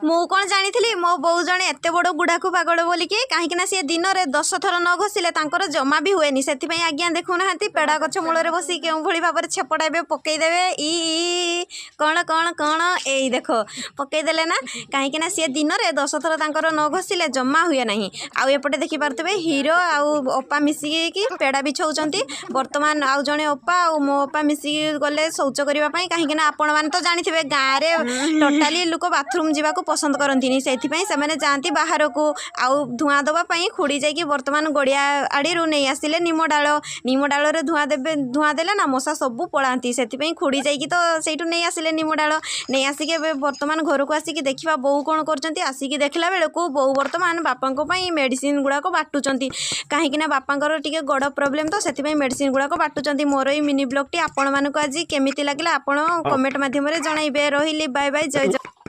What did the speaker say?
ମୁଁ କ'ଣ ଜାଣିଥିଲି ମୋ ବୋଉ ଜଣେ ଏତେ ବଡ଼ ଗୁଡ଼ାଖୁ ପାଗଳ ବୋଲିକି, କାହିଁକିନା ସିଏ ଦିନରେ 10 ଥର ନ ଘଷିଲେ ତାଙ୍କର ଜମା ବି ହୁଏନି। ସେଥିପାଇଁ ଆଜ୍ଞା ଦେଖୁନାହାନ୍ତି, ପେଡ଼ା ଗଛ ମୂଳରେ ବସି କେଉଁଭଳି ଭାବରେ ଛେପଟା ଏବେ ପକେଇଦେବେ। ଇ କ'ଣ କ'ଣ କ'ଣ, ଏଇ ଦେଖ ପକେଇଦେଲେ ନା, କାହିଁକିନା ସିଏ ଦିନରେ 10 ଥର ତାଙ୍କର ନ ଘଷିଲେ ଜମା ହୁଏ ନାହିଁ। ଆଉ ଏପଟେ ଦେଖିପାରୁଥିବେ, ହିରୋ ଆଉ ଅପା ମିଶିକି ପେଡ଼ା ବିଛଉଛନ୍ତି। ବର୍ତ୍ତମାନ ଆଉ ଜଣେ ଅପା ଆଉ ମୋ ଅପା ମିଶିକି ଗଲେ ଶୌଚ କରିବା ପାଇଁ, କାହିଁକିନା ଆପଣମାନେ ତ ଜାଣିଥିବେ ଗାଁରେ ଟୋଟାଲି ଲୋକ ବାଥରୁମ୍ ଯିବାକୁ ପସନ୍ଦ କରନ୍ତିନି, ସେଥିପାଇଁ ସେମାନେ ଯାଆନ୍ତି ବାହାରକୁ। ଆଉ ଧୂଆଁ ଦେବା ପାଇଁ ଖୁଡ଼ି ଯାଇକି ବର୍ତ୍ତମାନ ଗଡ଼ିଆ ଆଡ଼ିରୁ ନେଇ ଆସିଲେ ନିମ ଡାଳ। ନିମ ଡାଳରେ ଧୂଆଁ ଦେବେ, ଧୂଆଁ ଦେଲେ ନା ମଶା ସବୁ ପଳାନ୍ତି। ସେଥିପାଇଁ ଖୁଡ଼ି ଯାଇକି ତ ସେଇଠୁ ନେଇ ଆସିଲେ ନିମ ଡାଳ। ନେଇ ଆସିକି ଏବେ ବର୍ତ୍ତମାନ ଘରକୁ ଆସିକି ଦେଖିବା ବୋଉ କ'ଣ କରୁଛନ୍ତି। ଆସିକି ଦେଖିଲା ବେଳକୁ ବୋଉ ବର୍ତ୍ତମାନ ବାପାଙ୍କ ପାଇଁ ମେଡ଼ିସିନ ଗୁଡ଼ାକ ବାଟୁଛନ୍ତି, କାହିଁକିନା ବାପାଙ୍କର ଟିକେ ଗୋଡ଼ ପ୍ରୋବ୍ଲେମ୍ ତ, ସେଥିପାଇଁ ମେଡ଼ିସିନ ଗୁଡ଼ାକ ବାଟୁଛନ୍ତି। ମୋର ଏଇ ମିନି ବ୍ଲଗ୍ଟି ଆପଣମାନଙ୍କୁ ଆଜି କେମିତି ଲାଗିଲା ଆପଣ କମେଣ୍ଟ ମାଧ୍ୟମରେ ଜଣାଇବେ। ରହିଲି, ବାଏ ବାଏ, ଜୟ ଜୟ।